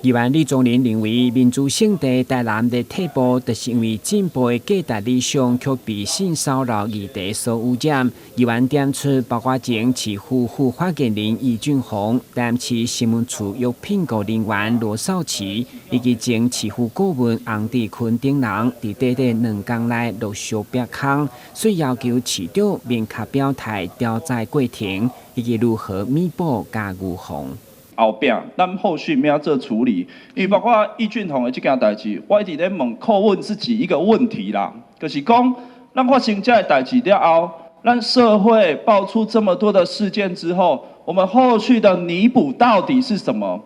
議員李宗霖認為，民主聖地台南的退步，就是因為進步的價值理想卻被性騷擾議題所污染。議員點出，包括前市府副發言人易俊宏、台南市新聞處約聘僱人員羅少奇，以及前市府顧問洪志坤等人，佇短短2工內陸續煏空，所以要求市長明確表態調查過程，以及如何彌補佮預防。後壁，咱後續欲按怎處理？因為包括易俊宏的這件代誌，我一直咧問叩問自己一個問題啦，就是講，咱發生這个代誌了後，咱社會爆出這麼多的事件之後，我們後續的彌補到底是什麼？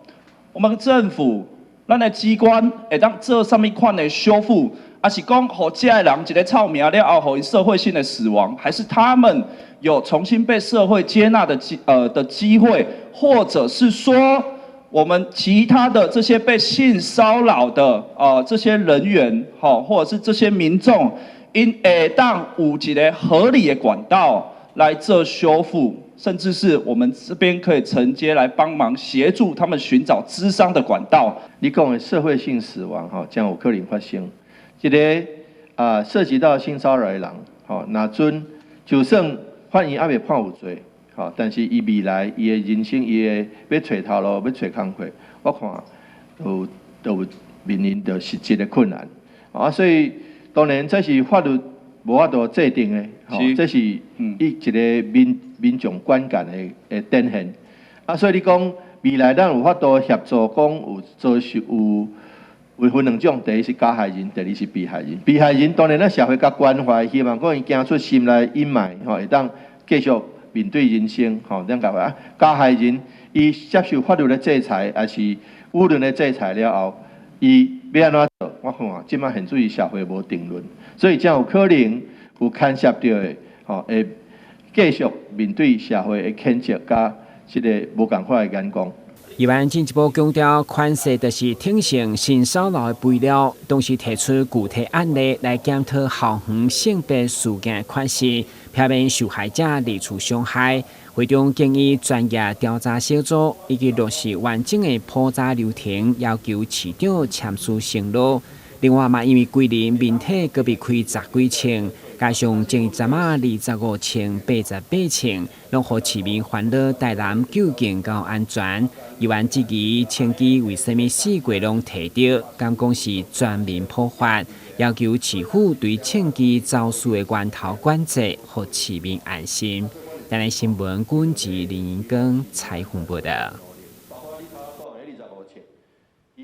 我們政府，咱的機關會當做啥物款的修復？抑是講，予這个人一个臭名了後，予𪜶社會性的死亡，還是他們有重新被社會接納的機會，或者是說，我們其他的這些被性騷擾的這些人員，或者是這些民眾，𪜶會當有一个合理的管道來做修復，甚至是我們這邊可以承接來幫忙協助他們尋找諮商的管道。你講的社會性死亡，吼，將有可能發生。這个涉及到性騷擾的人，吼，若準就算法院猶未判有罪，吼，但是伊未來伊的人生，伊的欲揣頭路，欲揣工課，我看都有面臨著實質的困難。啊，所以當然這是法律無法度制定的，吼，這是以一个民眾觀感的展現。啊，所以你講未來咱有法度協助，講有遭受有。有分兩種，第一是加害人，第二是被害人。被害人當然咱社會佮關懷，希望講伊行出心內陰霾，吼，會當繼續面對人生，吼，這樣講啊。加害人伊接受法律的制裁，抑是輿論的制裁了後，伊欲按怎做？我看啊，這擺現在社會無定論，所以才有可能有牽涉著的，吼，會繼續面對社會的譴責佮這个無仝款的眼光。議員進一步強調，寬恕就是挺成性騷擾的肥料，同時提出具體案例來檢討校園性別事件缺失，避免受害者二次傷害。會中建議專業調查小組以及落實完整的普查流程，要求市長簽署承諾。另外嘛，因為規日面體閣被開十幾槍，加上前一陣仔25槍、88槍，攏予市民煩惱台南究竟夠安全？議員質疑槍支為啥物四界攏提著，敢講是全民普發，要求市府對槍支走私的源頭管制，予市民安心。台南新聞，軍事林英光採訪報道。